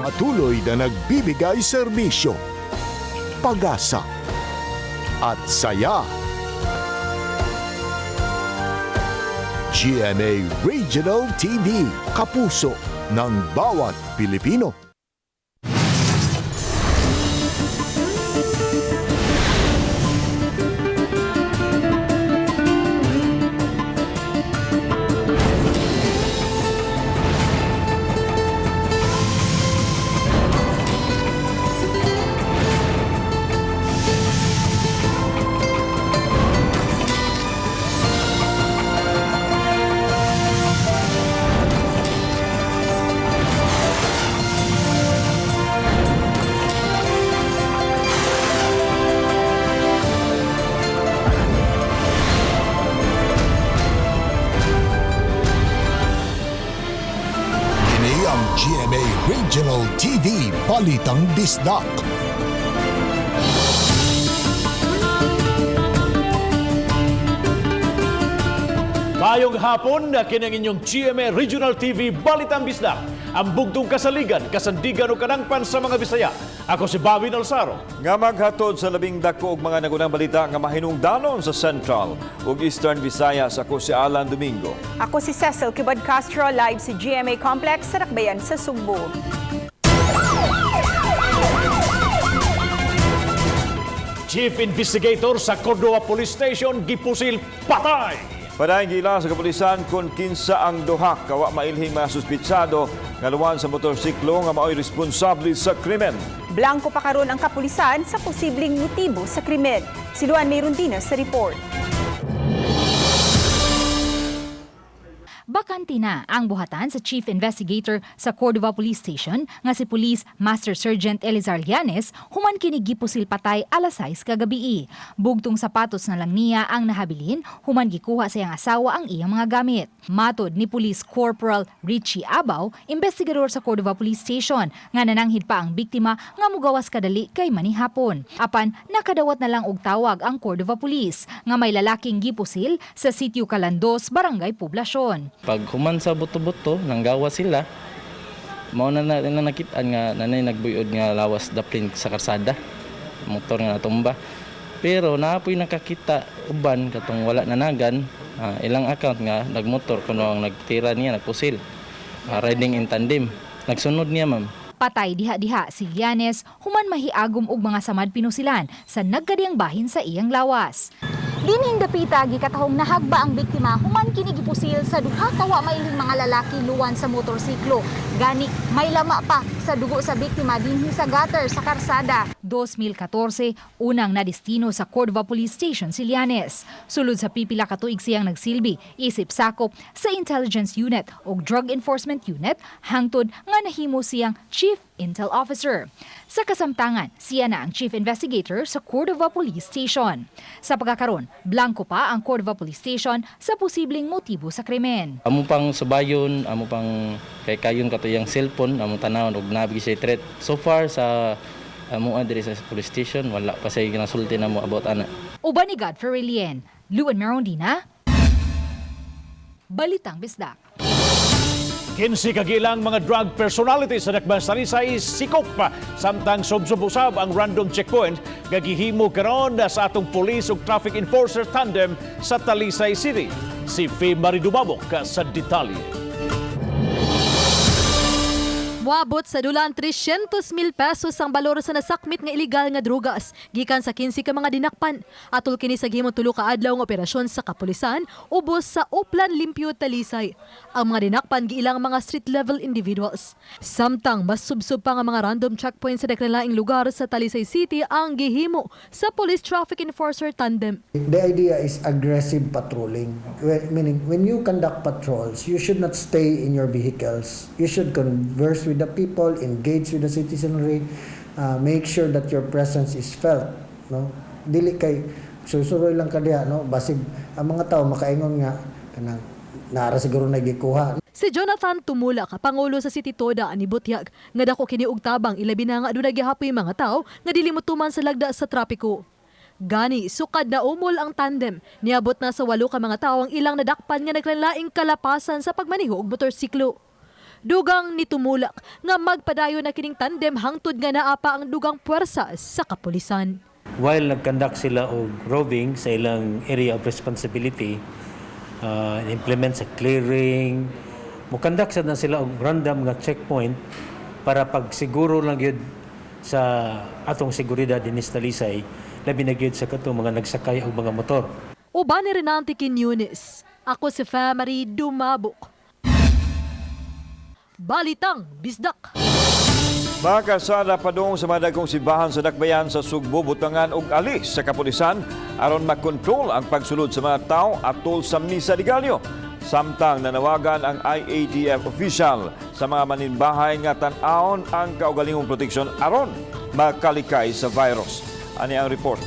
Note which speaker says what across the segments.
Speaker 1: Patuloy na nagbibigay serbisyo, pag-asa at saya. GMA Regional TV, kapuso ng bawat Pilipino. Kini ang GMA Regional TV Balitang Bisdak.
Speaker 2: Mayong hapon na kinang inyong GMA Regional TV Balitang Bisdak. Ang bugtong kasaligan, kasandigan o kanangpan sa mga Bisaya. Ako si Bobby Nalsaro.
Speaker 3: Nga maghatod sa labing dako og mga nagunang balita nga mahinungdanon sa Central ug Eastern Visayas. Ako si Alan Domingo.
Speaker 4: Ako si Cecil Kibad Castro, live sa GMA Complex sa Rakbayan sa Sugbo.
Speaker 2: Chief Investigator sa Cordova Police Station, gipusil patay!
Speaker 3: Padayon gila sa kapulisan kung kinsa ang duha kawa mailhing mga suspitsado nga luwan sa motorsiklo nga maoy responsable sa krimen.
Speaker 4: Blanko pa karon ang kapulisan sa posibleng motibo sa krimen. Si Luan Merundina sa report.
Speaker 5: Bakante na ang buhatan sa Chief Investigator sa Cordova Police Station nga si Police Master Sergeant Elizar Llanes human kini gipusil patay alas 6 kagabi. Bugtong sapatos na lang niya ang nahabilin human gikuha sa iyang asawa ang iyang mga gamit. Matod ni Police Corporal Richie Abaw, investigador sa Cordova Police Station, nga nananghid pa ang biktima nga mugawas kadali kay manihapon. Apan nakadawat na lang og tawag ang Cordova Police nga may lalaking gipusil sa sitio Kalandos, Barangay Poblacion.
Speaker 6: Pag human sa buto-buto, nanggawa sila. Mao na na, na nakitaan nga nanay nagbuyod nga lawas daplin sa karsada. Motor nga natumba. Pero naapoy nakakita uban katong wala nanagan, ilang account nga nagmotor kuno ang nagtira niya nagpusil. Riding in tandem. Nagsunod niya, ma'am.
Speaker 5: Patay diha-diha si Llanes human mahiagom og mga samad pinusilan sa nagkadiyang bahin sa iyang lawas.
Speaker 7: Dinhing dapita gikatahong nahagba ang biktima human kini gipusil sa duha ka wa mailhing mga lalaki luwan sa motorsiklo. Gani may lama pa sa dugo sa biktima dinhi sa gutter sa karsada.
Speaker 5: 2014, unang nadestino sa Cordova Police Station si Llanes. Sulod sa pipila ka tuig siyang nagsilbi, isip sakop sa Intelligence Unit o Drug Enforcement Unit hangtod nga nahimo siyang Chief Intel Officer. Sa kasamtangan, siya na ang Chief Investigator sa Cordova Police Station. Sa pagkakaron, blanko pa ang Cordova Police Station sa posibleng motibo sa krimen.
Speaker 6: Amo pang subayon, amo pang kay kayon katuyang cellphone, amo tanawon og nabigi siya threat. So far sa amo diri sa police station wala pa siya ginasulti namo about ana.
Speaker 5: Uban ni Godfrey Relien, Luan Merondina, Balitang Bisdak.
Speaker 2: 15 kagilang mga drug personalities sa Dakban Talisay sikop samtang subsub-usab ang random checkpoint nga gihimo karon sa atong police ug traffic enforcer tandem sa Talisay City. Si Faye Maridumabok sa detalye.
Speaker 8: Moabot sa dulaan 300,000 pesos ang balor sa nasakmit nga ilegal nga drugas gikan sa 15 ka mga dinakpan. Atol kini sa gihimong tulo ka adlaw nga operasyon sa kapulisan ubos sa Uplan Limpio, Talisay. Ang mga dinakpan giilang mga street level individuals. Samtang mas subsob pa nga mga random checkpoints sa daklaing lugar sa Talisay City ang gihimo sa Police Traffic Enforcer Tandem.
Speaker 9: The idea is aggressive patrolling, meaning when you conduct patrols, you should not stay in your vehicles. You should converse with the people, engage with the citizenry, make sure that your presence is felt. No? Dili kay susuroy lang ka diha, no? Basig ang mga tao makaingon nga kanang naara siguro nagikuha.
Speaker 8: Si Jonathan Tumulak, pangulo sa City Toda ani Butyag, nga dako kini og tabang ilabi na nga aduna gihapoy mga tawo nga dili motuman sa lagda sa trapiko. Gani, sukad na umol ang tandem. Niabot na sa 8 ka mga tawo ang ilang nadakpan nga naglanlaing kalapasan sa pagmaneho og motorsiklo. Dugang ni tumulak nga magpadayon na kining tandem hangtod nga naa pa ang dugang puwersa sa kapulisan.
Speaker 10: While nag-conduct sila og roving sa ilang area of responsibility, implement sa clearing, mo-conduct sad na sila og random nga checkpoint para pagsiguro lang gyud sa atong seguridad dinhi sa Talisay, labi na gyud sa katong mga nagsakay og mga motor.
Speaker 8: Uban ni Renante Quiñones. Ako si Famary Dumabok. Balitang Bisdak.
Speaker 3: Mga kasada padung sa mga dagkong simbahan sa Dakbayan sa Sugbo, butangan og ali sa kapulisan aron makontrol ang pagsulod sa mga tao atol sa Misa de Gallo. Samtang nanawagan ang IATF official sa mga maninbahay nga tan-awon ang kaugalingong proteksyon aron makalikay sa virus. Ani ang report.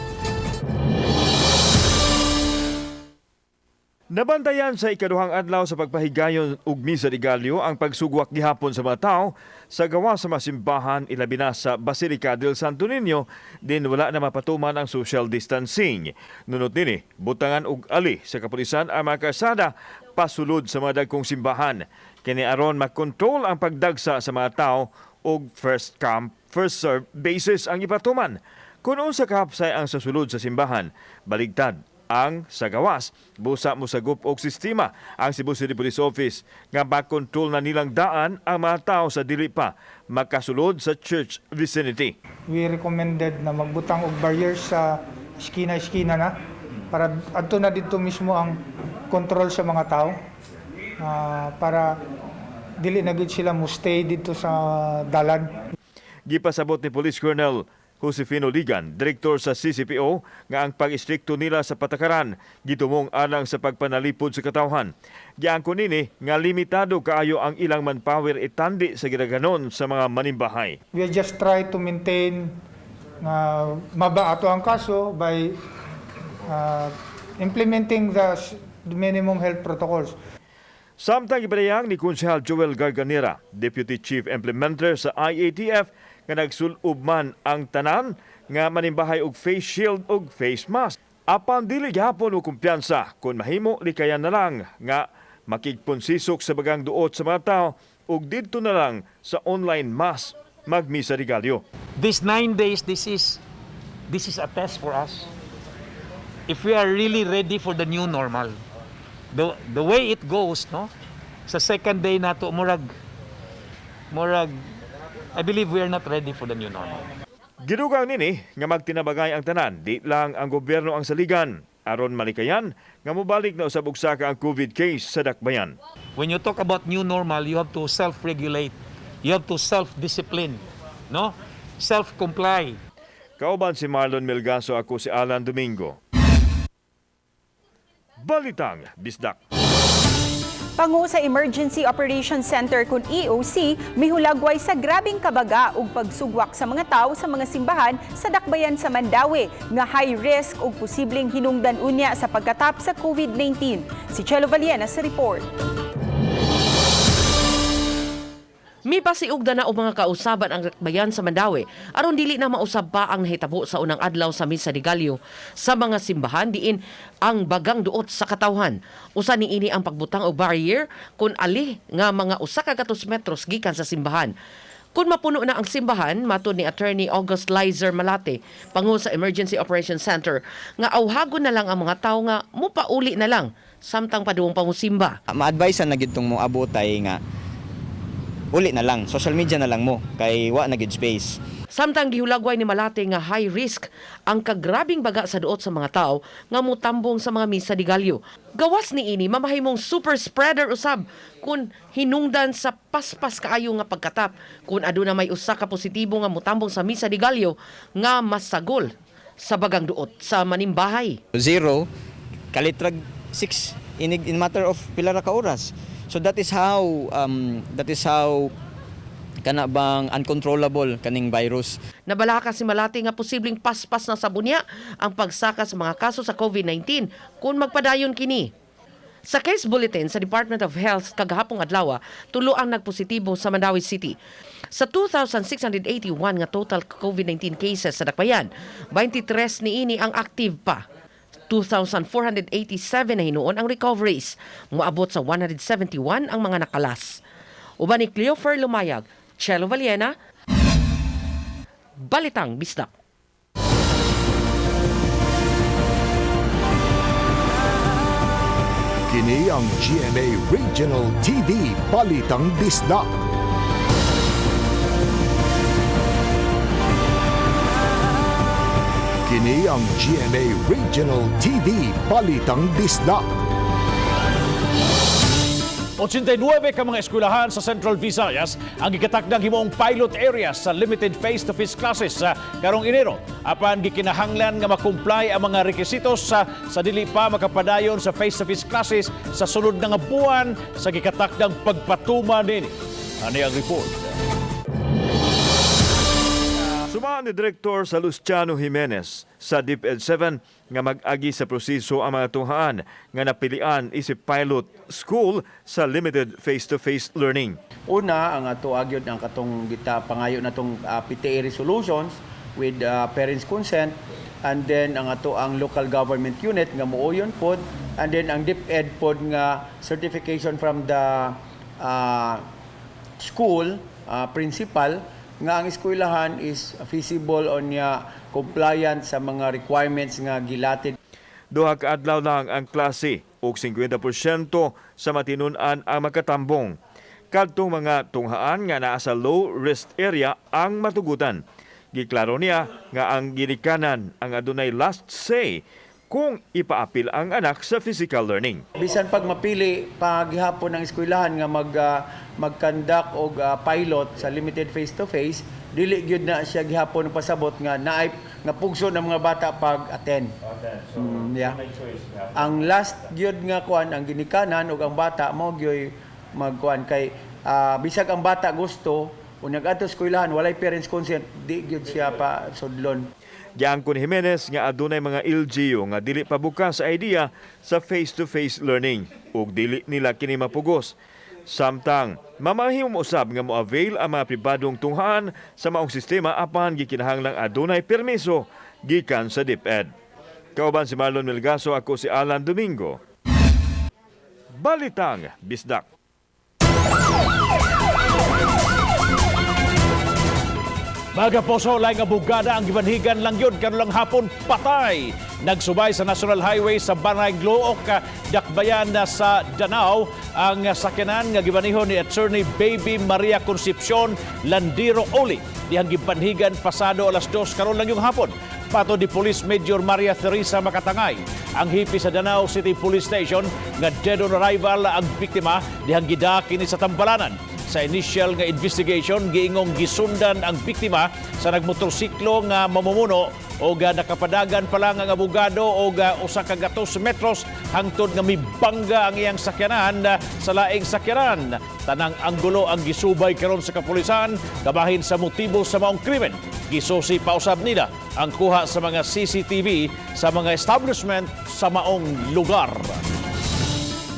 Speaker 3: Nabantayan sa ikaduhang adlaw sa pagpahigayon ug Misa de Gallo ang pagsugwak gihapon sa mga tao sa gawa sa mga simbahan, ilabi na sa Basilica del Santo Niño, din wala na mapatuman ang social distancing. Nunot nini, butangan og ali sa kapulisan ang mga karsada pasulod sa mga dagkong simbahan. Kini aron makontrol ang pagdagsa sa mga tao ug first come first serve basis ang ipatuman. Kung unsa kahapsay ang sa sulod sa simbahan, baligtad ang sa gawas. Busa mosagop og sistema ang Cebu City Police Office nga makontrol na nilang daan ang mga tao sa dili pa makasulod sa church vicinity.
Speaker 11: We recommended na magbutang og barriers sa eskina-eskina na para adto na didto mismo ang control sa mga tao, para dili na gid sila mo stay didto sa dalan.
Speaker 3: Gipasabot ni Police Colonel Josefino Ligan, direktor sa CCPO, nga ang pag-istrikto nila sa patakaran gitumong alang sa pagpanalipod sa katawhan. Giangkon nini nga limitado kaayo ang ilang manpower itandi sa gidaghanon sa mga manimbahay.
Speaker 11: We just try to maintain nga maba ato ang kaso by implementing the minimum health protocols.
Speaker 3: Samtang ipadayag ni Konsehal Joel Garganera, Deputy Chief Implementer sa IATF, nga nagsulob man ang tanan nga manimbahay og face shield ug face mask. Apan dili gihapon og kumpiyansa kung mahimo likayan na lang nga makigponsisok sa bagang duot sa mga tao ug didto na lang sa online mass magmisa de Gallo.
Speaker 12: These 9 days, this is a test for us. If we are really ready for the new normal. The way it goes, no? Sa second day nato, murag, I believe we are not ready for the new normal.
Speaker 3: Gidugang nini nga magtinabangay ang tanan, di lang ang gobyerno ang saligan aron malikayan nga mobalik na usab og saka ang COVID case sa Dakbayan.
Speaker 12: When you talk about new normal, you have to self-regulate. You have to self-discipline, no? Self-comply.
Speaker 3: Kauban si Marlon Melgaso, ako si Alan Domingo. Balitang Bisdak.
Speaker 4: Pangu sa Emergency Operations Center kun EOC, mihulagway sa grabing kabaga ug pagsugwak sa mga tao sa mga simbahan sa Dakbayan sa Mandaue nga high risk ug posibleng hinungdan unya sa pagkatap sa COVID-19. Si Chelo Valiena sa report.
Speaker 13: Mipasiugda na og mga kausaban ang Dakbayan sa Mandaue aron dili na mausab pa ang nahitabo sa unang adlaw sa Misa de Gallo sa mga simbahan diin ang bagang duot sa katawhan. Usa niini ang pagbutang og barrier kun ali nga mga 100 metros gikan sa simbahan. Kung mapuno na ang simbahan, matod ni Attorney August Lizer Malate, pangu sa Emergency Operations Center, nga awhagon na lang ang mga tao nga mupauli na lang samtang padung pamusimba.
Speaker 14: Ma-advise na gyud tong mo abotay nga uli na lang, social media na lang mo kay wa na gyud space.
Speaker 13: Samtang gihulagway ni Malate nga high risk ang kagrabing baga sa duot sa mga tao nga mutambong sa mga misa de Gallo. Gawas ni ini, mamahimong super spreader usab kung hinungdan sa paspas kaayo nga pagkatap kung aduna may usa ka positibo nga mutambong sa misa de Gallo nga masagol sa bagang duot sa manimbahay.
Speaker 14: Zero kalitrag 6 in matter of pila ra ka oras. So that is how kana bang uncontrollable kaning virus.
Speaker 13: Nabalaka si Malate nga posibleng paspas na sa bunya ang pagsaka sa mga kaso sa COVID-19 kung magpadayon kini. Sa case bulletin sa Department of Health kagahapong adlaw, tulo ang nagpositibo sa Mandaue City. Sa 2,681 nga total COVID-19 cases sa Dakbayan, 23 niini ang active pa. 2,487 na hinuon ang recoveries. Moabot sa 171 ang mga nakalas. Uban ni Cleofer Lumayag, Chelo Valiena, Balitang Bisdak.
Speaker 1: Kini ang GMA Regional TV Balitang Bisdak. Kini ang GMA Regional TV Balitang Bisdak.
Speaker 2: 89 ka mga eskwelahan sa Central Visayas ang gikatakdang himuong pilot area sa limited face-to-face classes sa karong Enero. Apan gikinahanglan nga makomply ang mga rekisitos sa dili pa makapadayon sa face-to-face classes sa sunod na nga buwan sa gikatakdang pagpatuma nini. Ani ang report.
Speaker 3: Suma ni Direktor sa Luciano Jimenez sa DepEd 7 nga mag-agi sa proseso ang mga tunghaan nga napilian isip pilot school sa limited face-to-face learning.
Speaker 15: Una, ang ato agyod ang katong gita pangayo natong PTA resolutions with parents consent, and then ang ato ang local government unit nga muuyon pod, and then ang DepEd pod nga certification from the school principal nga ang eskwelahan is feasible o niya compliant sa mga requirements nga gilatid.
Speaker 3: Duha ka adlaw lang ang klase ug 50% sa matinun-an ang makatambong. Kadtong mga tunghaan nga naa sa low risk area ang matugutan. Giklaro niya nga ang ginikanan ang adunay last say kung ipaapil ang anak sa physical learning.
Speaker 15: Bisan pag mapili paghapon ang eskwelahan nga mag-conduct og pilot sa limited face-to-face, dili gyud na siya gihapon pasabot nga naay nga pugso ng mga bata pag-attend. Yeah. Ang last gyud nga kuan ang ginikanan ug ang bata mao gyud magkuan kay bisag ang bata gusto o nag-adto eskwelahan walay parents consent, di gyud siya pa sudlon.
Speaker 3: Giangkon ni Jimenez nga adunay mga LGU nga dili pa bukas sa idea sa face-to-face learning ug dili nila kini mapugos. Samtang mamahimo usab nga moavail ang mga pribadong tunghaan sa maong sistema apan gikinahanglang adunay permiso gikan sa DepEd. Kauban si Marlon Melgaso, ako si Alan Domingo. Balitang Bisdak.
Speaker 2: Mga poso, laing abogada ang gibanhigan lang yun karon lang hapon patay. Nagsubay sa National Highway sa Barangay Looc, Dakbayan na sa Danao, ang sakyanan nga gibanihon ni Attorney Baby Maria Concepcion Landiro Oli. Dihang gibanhigan pasado alas 2 karon lang yung hapon. Pato di Police Major Maria Teresa Makatangay, ang hipi sa Danao City Police Station nga dead on arrival ang biktima dihang gidakini sa tambalanan. Sa initial nga investigation, giingong gisundan ang biktima sa nagmotorsiklo nga mamumuno o nakapadagan pa lang ang abogado o usa ka gatos metros hangtod nga mibangga ang iyang sakyanan sa laing sakyanan. Tanang anggulo ang gisubay karon sa kapulisan kabahin sa motibo sa maong krimen. Gisusi pausab nila ang kuha sa mga CCTV sa mga establishment sa maong lugar.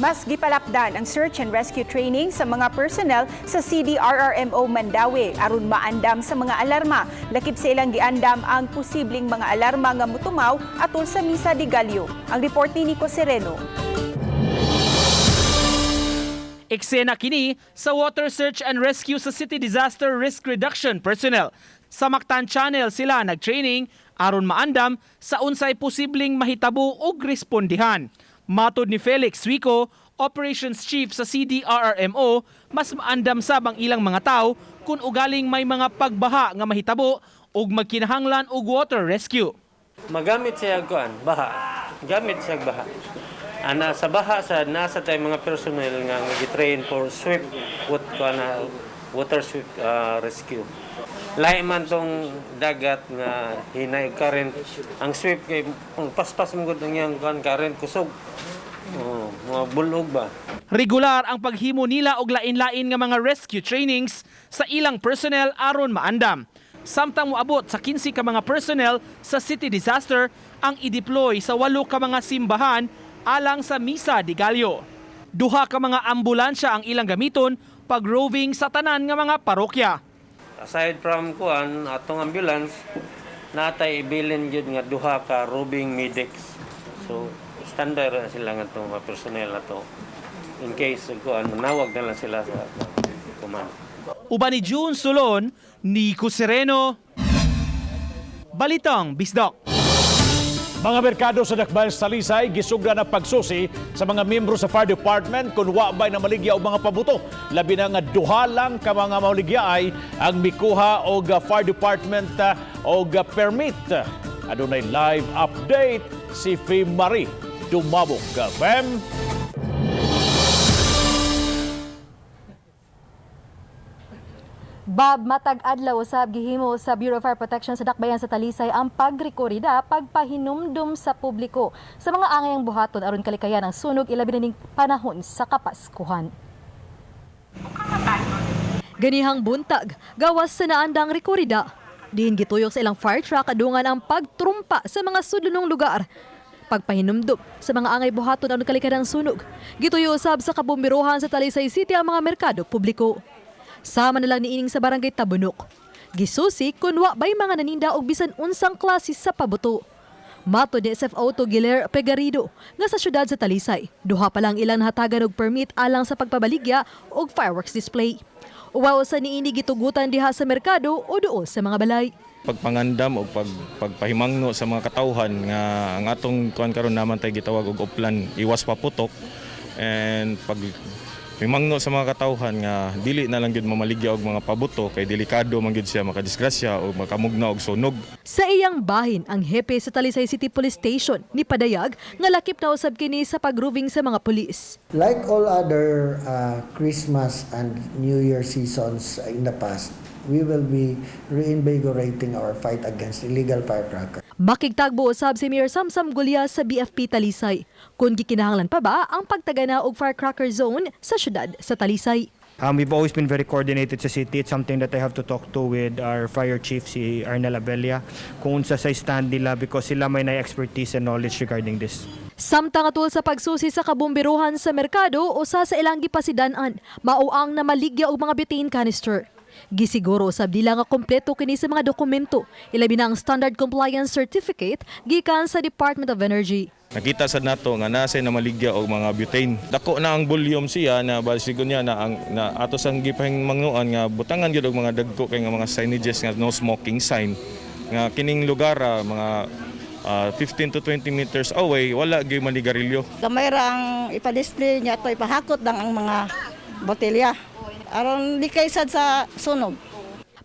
Speaker 4: Mas gipalapdan ang search and rescue training sa mga personnel sa CDRRMO Mandaue aron maandam sa mga alarma. Lakip sa ilang giandam ang posibleng mga alarma nga mutumaw atol sa Misa de Gallo. Ang report ni Nico Sereno.
Speaker 16: Eksena kini sa Water Search and Rescue sa City Disaster Risk Reduction Personnel. Sa Mactan Channel sila nagtraining aron maandam sa unsay posibleng mahitabo og respondihan. Matod ni Felix Suico, Operations Chief sa CDRRMO, mas maandam sab ang ilang mga tao kung ugaling may mga pagbaha nga mahitabo ug magkinahanglan og water rescue.
Speaker 17: Magamit siya kuan, baha. Gamit siya baha. Ana sa baha sa nasa tay mga personnel nga gi-train for swift what kuan water swift rescue. Lahi man tong dagat nga hinay current. Ang swift kay paspas mo gud ang iyang kuan current kusog. Oh, mga bulog ba.
Speaker 16: Regular ang paghimo nila og lain-lain nga mga rescue trainings sa ilang personnel aron maandam. Samtang moabot sa 15 ka mga personnel sa city disaster ang i-deploy sa 8 ka mga simbahan alang sa Misa de Gallo. Duha ka mga ambulansya ang ilang gamiton pag roving sa tanan nga mga parokya.
Speaker 17: Aside from kuan atong ambulance, natay ibilin gyud nga duha ka roving medics. So standby ra sila nga atong mga personnel ato. In case kuan manawag na lang sila sa command.
Speaker 16: Uban ni June Solon, Nico Sereno, Balitang Bisdak.
Speaker 2: Mga merkado sa Dakbayan sa Talisay gisugdan ang pagsusi sa mga miyembro sa Fire Department kung wa ba'y namaligya og mga pabuto. Labi na nga duha lang ka mga mauligya ay ang mikuha og Fire Department og permit. Adunay live update si Fem Marie Dumabok. Fem?
Speaker 8: Bob, matag adlaw usab gihimo sa Bureau of Fire Protection sa Dakbayan sa Talisay ang pagrekorida pagpahinumdum sa publiko sa mga angayang buhaton aron kalikayan ang sunog ilabi na ning panahon sa Kapaskuhan. Ganihang buntag, gawas sa naandang rekorida. Diin gituyok sa ilang fire truck adungan ang pagtrumpa sa mga sudlonong lugar. Pagpahinumdum sa mga angay buhaton aron kalikayan ang sunog. Gituyo usab sa kabomberohan sa Talisay City ang mga merkado publiko. Sama na lang niining sa barangay Tabunok. Gisusi kun wa bay mga naninda og bisan unsang klase sa pabuto. Matod ni SFO to Giler Pegarido nga sa syudad sa Talisay. Duha pa lang ilang nahatagan og permit alang sa pagpabaligya og fireworks display. Uwaw sa niini gitugutan diha sa merkado o duol sa mga balay.
Speaker 18: Pagpangandam o pagpahimangno sa mga katawhan nga ang atong kuan karon naman tay gitawag og oplan iwas paputok and pag mimangno sa mga katawhan nga dili na lang gyud mamaligya og mga pabuto kay delikado man gyud siya makadisgrasya o makamugna og sunog.
Speaker 8: Sa iyang bahin, ang hepe sa Talisay City Police Station ni Padayag nga lakip na usab kini sa pagroving sa mga pulis.
Speaker 9: Like all other Christmas and New Year seasons in the past, we will be reinvigorating our fight against illegal firecrackers.
Speaker 8: Makigtagbo usab si Mayor Samsam Gulya sa BFP Talisay. Kung gikinahanglan pa ba ang pagtagana og firecracker zone sa syudad sa Talisay.
Speaker 19: We've always been very coordinated sa city. It's something that I have to talk to with our fire chief, si Arnel Abella, kung unsa sa stand nila because sila may na expertise and knowledge regarding this.
Speaker 8: Samtang atul sa pagsusi sa kabomberohan sa merkado usa sa ilang gipasidan-an, mao ang namaligya og mga butane canister. Gisiguro usab nila nga kompleto kini sa mga dokumento, ilabi na ang Standard Compliance Certificate gikan sa Department of Energy.
Speaker 18: Nakita sad nato nga nasa na maligya og mga butane. Dako na ang volume siya na basigo niya na ang na ato sang gipahimangnoan nga butangan gyud og mga dagko kay nga mga signages nga no smoking sign nga kining lugar mga 15 to 20 meters away wala gyud manigarilyo.
Speaker 20: Gamay ra ang ipa-display niya to, ipahakot lang ang mga botelya. Aron likay sad sa sunog.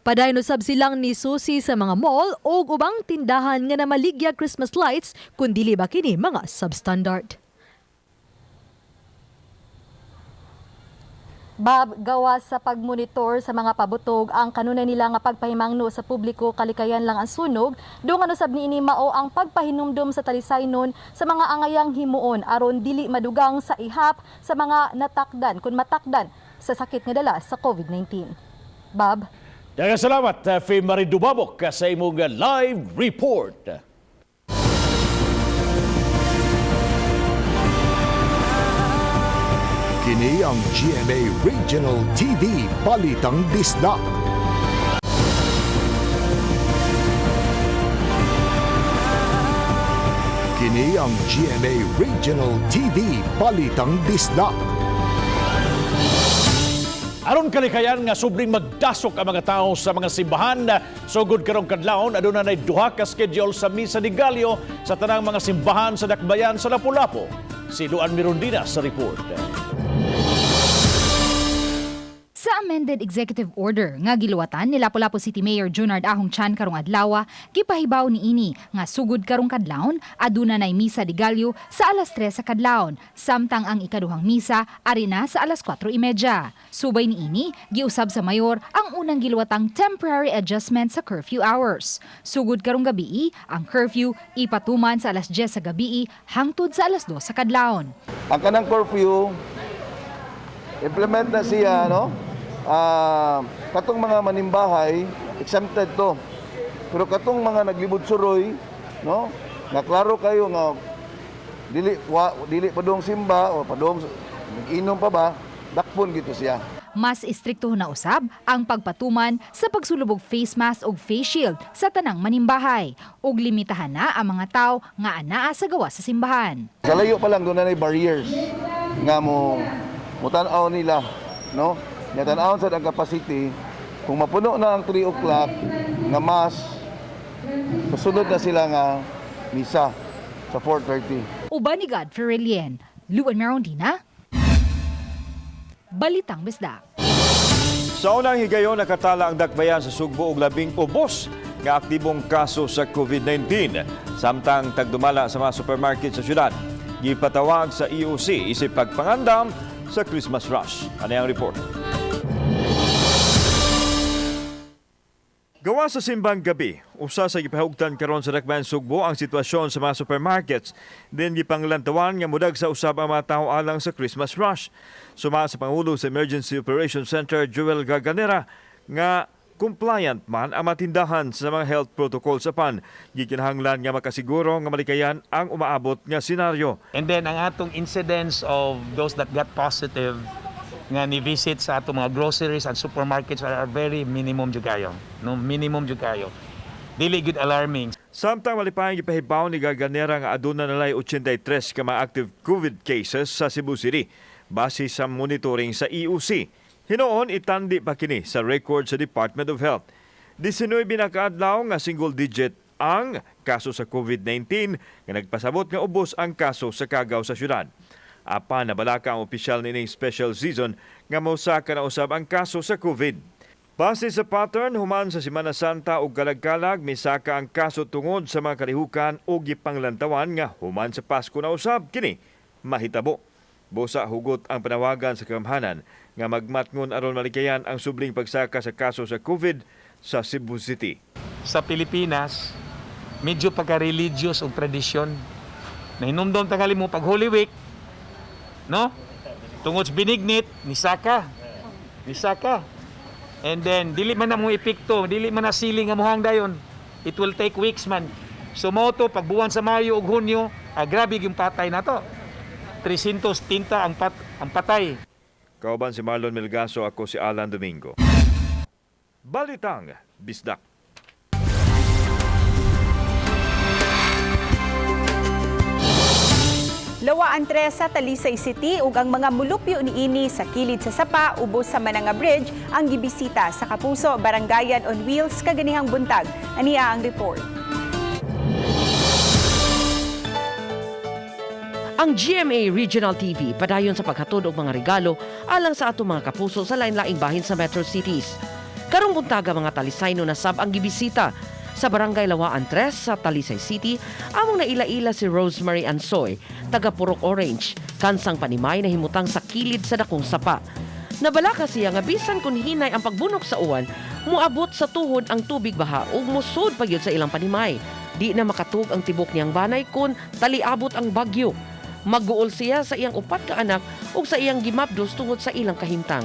Speaker 8: Padayon usab silang nisusi sa mga mall o ubang tindahan nga namaligya Christmas lights kun dili ba kini mga substandard. Bob, gawas sa pagmonitor sa mga pabutog ang kanunay nila nga pagpahimangno sa publiko kalikayan lang ang sunog, dungan usab niini mao ang pagpahinumdom sa Talisaynon sa mga angayang himuon aron dili madugang sa ihap sa mga natakdan kun matakdan sa sakit nga dala sa COVID-19. Bob.
Speaker 2: Daghang salamat, Fem Marie Dumabok, sa imong live report.
Speaker 1: Kini ang GMA Regional TV Balitang Bisdak. Kini ang GMA Regional TV Balitang Bisdak.
Speaker 2: Aron kalikayan nga subling magdasok ang mga tao sa mga simbahan, sugod karong kadlawon aduna nay duha ka schedule sa Misa de Gallo sa tanang mga simbahan sa Dakbayan sa Lapu-Lapu. Si Luan Mirundina sa report.
Speaker 5: Sa amended executive order nga giluwatan ni Lapu-Lapu City Mayor Junard Ahong Chan karong adlaw, gipahibaw niini nga sugod karong kadlawon aduna nay Misa de Gallo sa alas 3 sa kadlawon, samtang ang ikaduhang misa ari na sa alas 4:30. Subay niini, giusab sa mayor ang unang giluwatang temporary adjustment sa curfew hours. Sugod karong gabii, ang curfew ipatuman sa alas 10 sa gabii hangtod sa alas 2 sa kadlawon.
Speaker 21: Ang kanang curfew, implement na siya, no? Katong mga manimbahay, exempted to. Pero katong mga naglibod suroy, no? Nga klaro kayo nga dili padung simba o padung nag-inom pa ba, dakpon gito siya.
Speaker 5: Mas istrikto na usab ang pagpatuman sa pagsulubog face mask ug face shield sa tanang manimbahay ug limitahan na ang mga tao nga anaa sa gawas sa simbahan.
Speaker 21: Sa layo pa lang doon na barriers nga mo mutan-aw nila, no? Nya tan-awon sad ang capacity. Kung mapuno na ang 3 o'clock nga mass, susunod na sila nga misa sa 4:30.
Speaker 5: Uban ni Godfrey Relien, Luan Merondina, Balitang Bisdak.
Speaker 3: Sa unang higayon, nakatala ang dakbayan sa Sugbo og 10 ubos nga aktibong kaso sa COVID-19. Samtang tagdumala sa mga supermarket sa syudad, gipatawag sa EOC isip pagpangandam sa Christmas rush. Ano ang report? Gawa sa simbang gabi, usa sa gipahugtan karon sa dakbayan Sugbo ang sitwasyon sa mga supermarkets. Din gipanglantawan nga mudag sa usab ang mga tao alang sa Christmas rush. Suma sa Pangulo sa Emergency Operations Center Joel Garganera nga compliant man ang matindahan sa mga health protocols apan gikinahanglan nga makasiguro nga malikayan ang umaabot nga senaryo.
Speaker 12: And then ang atong incidence of those that got positive nga ni visit sa atong mga groceries and supermarkets are very minimum jud kayo. No, minimum jud kayo. Dili gud alarming.
Speaker 3: Samtang malipayong gipahibaw ni Garganera nga aduna nalay 83 ka mga active COVID cases sa Cebu City base sa monitoring sa EOC. Hinuon itandi pa kini sa record sa Department of Health. 19 na kaadlaw nga single digit ang kaso sa COVID-19 nga nagpasabot nga ubos ang kaso sa kagaw sa syudad. Apan nabalaka ang opisyal nining special season nga mosaka na usab ang kaso sa COVID. Base sa pattern, human sa Semana Santa ug kalag-kalag, misaka ang kaso tungod sa mga kalihukan o gipanglantawan nga human sa Pasko na usab kini mahitabo. Busa hugot ang panawagan sa kamhanan nga magmatngon aron malikayan ang subling pagsaka sa kaso sa COVID sa Cebu City.
Speaker 12: Sa Pilipinas, medyo pagka-religious og tradisyon. Nahinumdom tangali mo pag Holy Week, no? Tungod sa binignit, nisaka. Nisaka. And then dili man na mo epekto, dili man na siling nga muhang dayon. It will take weeks man. So mao to pag buwan sa Mayo ug Hunyo, grabe yung patay na to. 300 tinta ang patay.
Speaker 3: Kauban si Marlon Melgaso, ako si Alan Domingo. Balitang Bisdak.
Speaker 4: Lawaan 3 sa Talisay City ug ang mga mulupyo niini sa kilid sa Sapa ubos sa Mananga Bridge ang gibisita sa Kapuso Barangayan on Wheels kaganihang buntag. Aniya ang report.
Speaker 13: Ang GMA Regional TV padayon sa paghatod og mga regalo alang sa atong mga kapuso sa lain-laing bahin sa Metro Cities. Karong buntaga mga Talisayno na sab ang gibisita sa Barangay Lawaan 3 sa Talisay City, among naila-ila si Rosemary Ansoy, taga Purok Orange, kansang panimay na himutang sa kilid sa dakong sapa. Nabalaka siya nga bisan kun hinay ang pagbunok sa uwan, muabot sa tuhod ang tubig baha ug musud pa gyud sa ilang panimay. Di na makatug ang tibok niyang banay kun taliabot ang bagyo. Magguol siya sa iyang 4 ka anak ug sa iyang gimabdos tungod sa ilang kahimtang.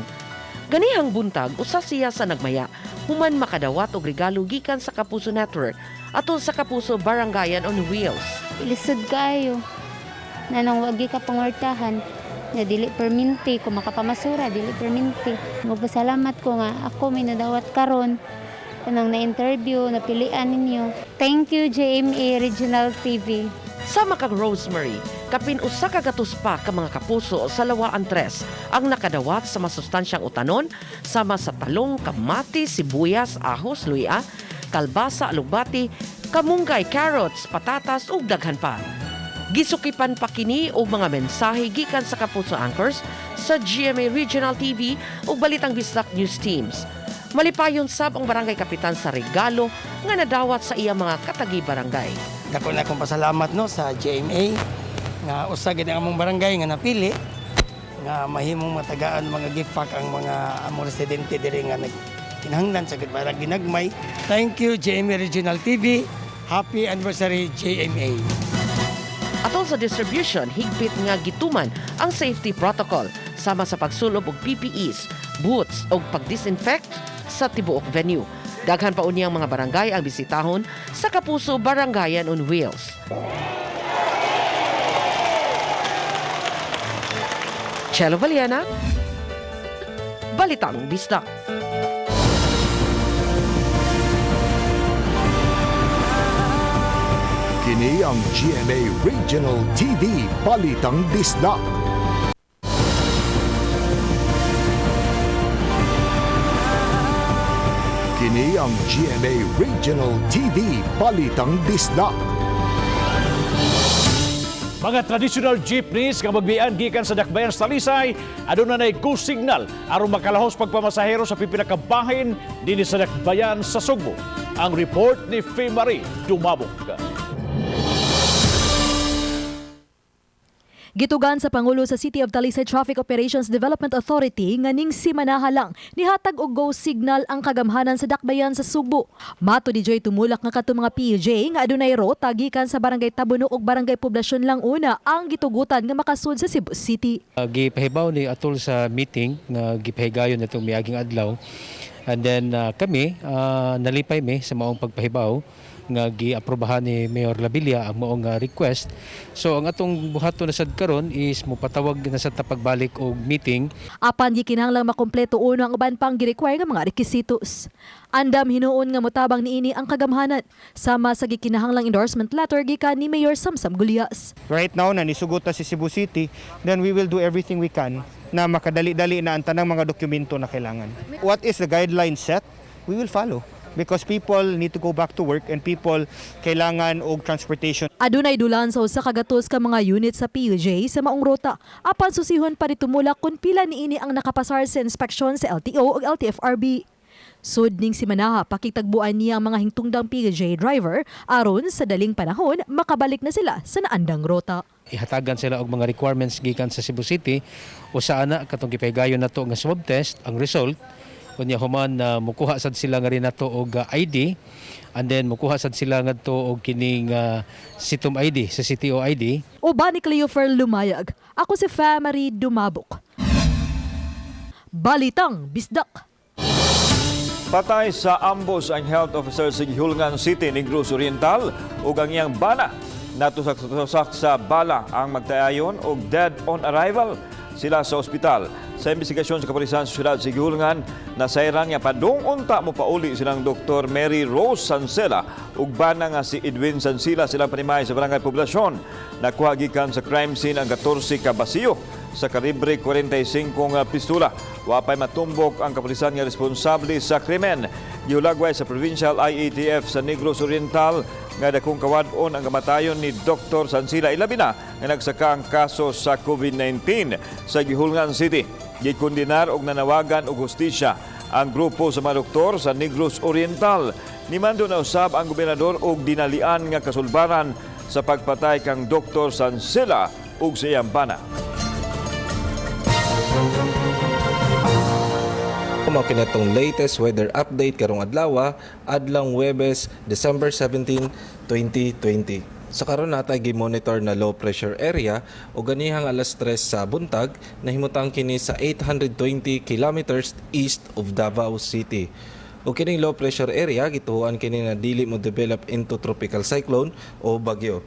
Speaker 13: Ganihang buntag, usa siya sa nagmaya, human makadawat og regalo gikan sa Kapuso Network atol sa Kapuso Barangayan on Wheels.
Speaker 7: Lisod kaayo. Nanong wagi ka pangwartahan na dili perminti kung makapamasura dili perminti. Magpasalamat ko nga ako may nadawat karon kanang na-interview, napilian ninyo. Thank you GMA Regional TV.
Speaker 13: Sama kang Rosemary, kapin usa ka gatos pa ka mga kapuso sa Lawaan 3 ang nakadawat sa masustansyang utanon sama sa talong, kamatis, sibuyas, ahos, luya, kalbasa, alugbati, kamunggay, carrots, patatas ug daghan pa. Gisukipan pa kini og mga mensahe gikan sa Kapuso Anchors sa GMA Regional TV ug Balitang Bisdak News Teams. Malipayon sab ang barangay kapitan sa regalo nga nadawat sa iyang mga katagi barangay.
Speaker 22: Dako na akong pasalamat no sa GMA nga usa gid ang among barangay nga napili nga mahimong matagaan mga gift pack ang mga among residente diri nga nagkinahanglan sa gid para ginagmay. Thank you GMA Regional TV. Happy anniversary GMA.
Speaker 13: Atol sa distribution, higpit nga gituman ang safety protocol sama sa pagsulob og PPEs, boots og pag-disinfect sa tibuok venue. Daghan pa unyang mga barangay ang bisitahon sa Kapuso Barangayan on Wheels. Chelo Valiana, Balitang Bisdak.
Speaker 1: Kini ang GMA Regional TV Balitang Bisdak. Kini ang GMA Regional TV Balitang Bisdak.
Speaker 2: Mga traditional jeepneys nga magbian gikan sa dakbayan sa Talisay, aduna nay go signal aron makalahos pagpamasahero sa pipila ka bahin dinhi sa dakbayan sa Sugbo. Ang report ni Fe Marie Dumabok.
Speaker 8: Gitugan sa Pangulo sa City of Talisay Traffic Operations Development Authority nga ning simanaha lang nihatag og go signal ang kagamhanan sa dakbayan sa Sugbo. Mato ni Joy tumulak nga kadtong mga PUJ nga adunay rota gikan sa Barangay Tabunok ug Barangay Poblasyon lang una ang gitugutan nga makasud sa Cebu City.
Speaker 6: Gipahibaw ni atol sa meeting nga gipahigayon natong miaging adlaw, and then kami nalipay mi sa maong pagpahibaw nga giaprobahan ni Mayor Labilla ang maong request. So ang atong buhaton na sad karon is mopatawag na sad ta pagbalik og meeting.
Speaker 8: Apan gikinahanglang makumpleto uno ang uban pang gi-require nga mga rekisitos. Andam hinuon nga motabang niini ang kagamhanan sama sa gikinahanglang endorsement letter gikan ni Mayor Samsam Gullas.
Speaker 19: Right now, na nisugot na si Cebu City, then we will do everything we can na makadali-dali na ang tanang mga dokumento na kailangan. What is the guideline set? We will follow because people need to go back to work and people kailangan og transportation.
Speaker 8: Adunay dulan sa 100 ka mga unit sa PUJ sa maong rota. Apan susihon pa ni tumulak kung pila niini ang nakapasar sa inspeksyon sa LTO ug LTFRB. Sud ning simanaha, pakitagbuan niya ang mga hingtungdang PUJ driver aron sa daling panahon makabalik na sila sa naandang rota.
Speaker 6: Ihatagan sila og mga requirements gikan sa Cebu City usa ana katong gipahigayon nato nga swab test ang result, unya human na mukuha sad sila nga rin nato og ID, and then mukuha sad sila ngadto og kining CITOM ID sa CTO ID.
Speaker 8: Uban ni Cleofer Lumayag, ako si Famary Dumabok. Balitang Bisdak.
Speaker 3: Patay sa ambos ang health officer sa Guihulngan City, Negros Oriental ug ang iyang bana. Natusak-tusak sa bala ang magtayayon og dead on arrival sila sa ospital. Sa investigasyon sa kapulisan sa siyudad sa Guihulngan, nasayran nga padung unta mo pauli silang Dr. Mary Rose Sancela ug bana nga si Edwin Sancila silang panimay sa Barangay Poblasyon. Nakuha gikan sa crime scene ang 14 ka basiyo sa kalibre 45 nga pistula. Wapay matumbok ang kapulisan nga responsable sa krimen. Gihulagway sa Provincial IATF sa Negros Oriental nga dakong kawad-on ang kamatayon ni Dr. Sancila, ilabi na nga nagsaka ang kaso sa COVID-19 sa Guihulngan City. Gikondenar og nanawagan og hustisya ang grupo sa mga doktor sa Negros Oriental. Nimando na usab ang gobernador og dinalian nga kasulbaran sa pagpatay kang Dr. Sancila ug sa iyang bana.
Speaker 10: Mao kini atong latest weather update karong adlaw, adlawng Huwebes, December 17, 2020. Sa karon natay gi-monitor na low pressure area o ganihang alas 3 sa buntag nahimutang kini sa 820 kilometers east of Davao City. O kining low pressure area gituohan kini na dili mo develop into tropical cyclone o bagyo.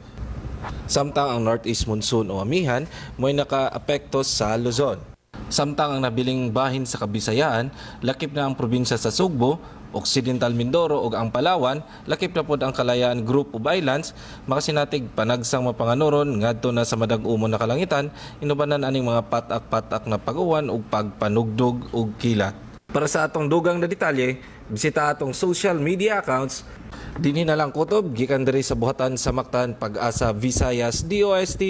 Speaker 10: Samtang ang northeast monsoon o amihan mo'y naka-apekto sa Luzon. Samtang ang nabiling bahin sa Kabisayaan, lakip na ang probinsya sa Sugbo, Occidental Mindoro ug ang Palawan, lakip na pod ang Kalayaan Group of Islands, makasinatig panagsang mapanganuron ngadto na sa madag-umon na kalangitan, inubanan aning mga patak-patak na pag-uwan ug pagpanugdog ug kilat. Para sa atong dugang na detalye, bisita atong social media accounts. Dinhi na lang kutob gikan diri sa buhatan sa Mactan, Pag-asa, Visayas, DOST,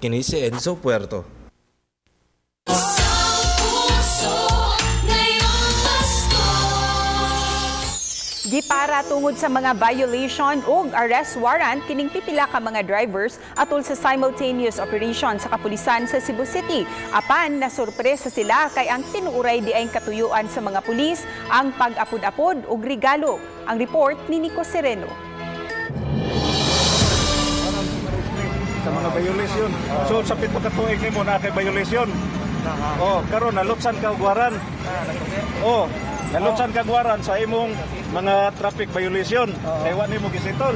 Speaker 10: kini si Enzo Puerto.
Speaker 4: Gipara tungod sa mga violation ug arrest warrant kining pipila ka mga drivers atol sa simultaneous operation sa kapulisan sa Cebu City. Apan nasurpresa sila kay ang tinuuray di ay katuyuan sa mga pulis ang pag-apod-apod ug regalo. Ang report ni Nico Sereno.
Speaker 23: Sa mga violation. So sa 7 ka tuig nimo na kay violation. Oh, karon nalutsan ka og waran. Oh, nalutsan ka og waran sa imong mga traffic violation. Kay wa nimo gisettle.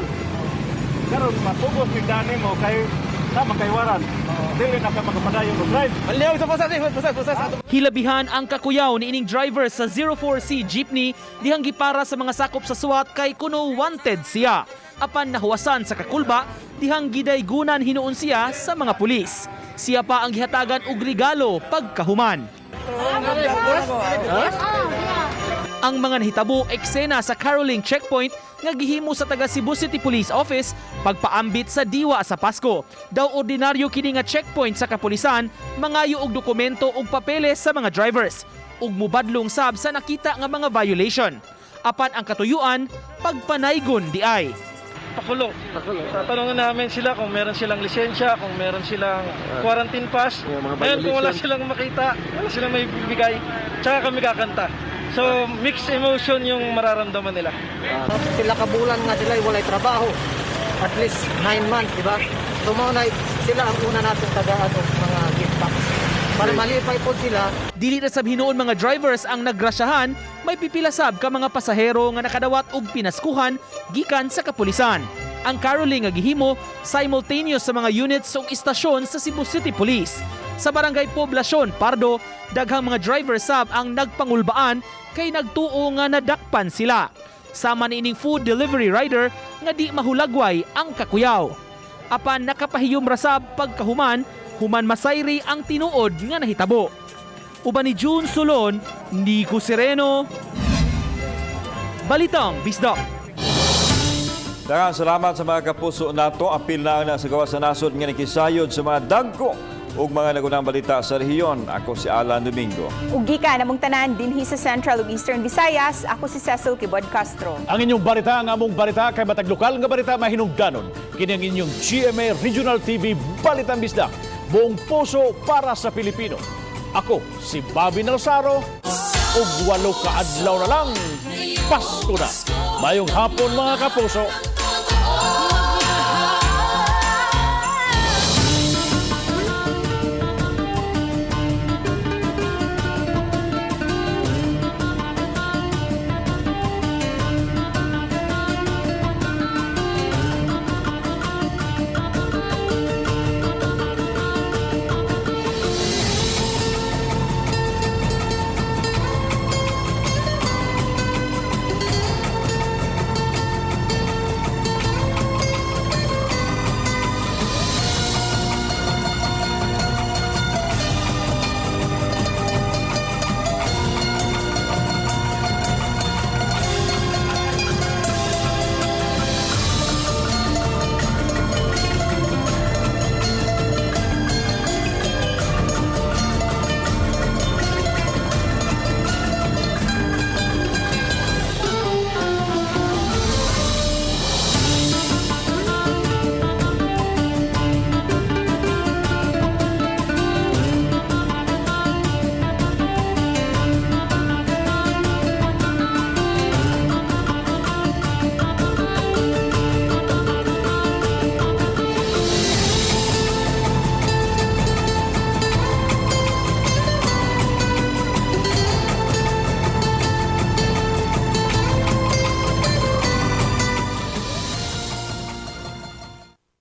Speaker 23: Karon mapugos ni dani mo kay tama kay waran. Dili na ka makapadayon og drive.
Speaker 16: Hilabihan ang kakuyaw ni ining driver sa 04C jeepney dihang gipara sa mga sakop sa SWAT kay kuno wanted siya. Apan nahuwasan sa kakulba dihang gidaygunan hinuon siya sa mga pulis. Siya pa ang gihatagan og regalo pagkahuman. Ang mga nahitabo eksena sa caroling checkpoint nga gihimo sa taga Cebu City Police Office pagpaambit sa diwa sa Pasko. Daw ordinaryo kini nga checkpoint sa kapulisan, mangayo og dokumento ug papeles sa mga drivers ug mubadlong sab sa nakita nga mga violation. Apan ang katuyuan, pagpanaygon di ay.
Speaker 11: Pakulo. Pakulo. Tatanungin namin sila kung meron silang lisensya, kung meron silang quarantine pass. Ngayon kung wala silang makita, wala silang may bibigay, tsaka kami kakanta. So, mixed emotion yung mararamdaman nila.
Speaker 14: Pila ka bulan nga sila walay trabaho. At least 9 months, di ba? So mao na sila ang una natong tagaan og mga gift packs. Para malipay po sila.
Speaker 16: Dili na sab hinuon mga drivers ang nagrasyahan, may pipila sab ka mga pasahero nga nakadawat og pinaskuhan gikan sa kapulisan. Ang caroling nga gihimo simultaneous sa mga units ug istasyon sa Cebu City Police. Sa barangay Poblacion, Pardo, daghang mga driver sab ang nagpangulbaan kay nagtuo nga nadakpan sila. Sama niining food delivery rider nga di mahulagway ang kakuyaw. Apan nakapahiyom ra sab pagkahuman, human masayri ang tinuod nga nahitabo. Uban ni June Solon, Nico Sereno, Balitang Bisdak.
Speaker 3: Daghang salamat sa mga kapuso nato. Apil na na sa gawas sa nasod nga nakisayod sa mga dagko ug mga nagunang balita sa rehiyon. Ako si Alan Domingo.
Speaker 4: Ug gikan namong tanan dinhi sa Central ug Eastern Visayas, ako si Cecil Kibod Castro.
Speaker 2: Ang inyong balita, ang among balita kay matag lokal nga balita mahinungdanon. Kini ang inyong GMA Regional TV Balitang Bisdak. Buong puso para sa Pilipino. Ako si Bobby Nalsaro ug 8 ka adlaw na lang. Pasko na. Mayong hapon, mga kapuso.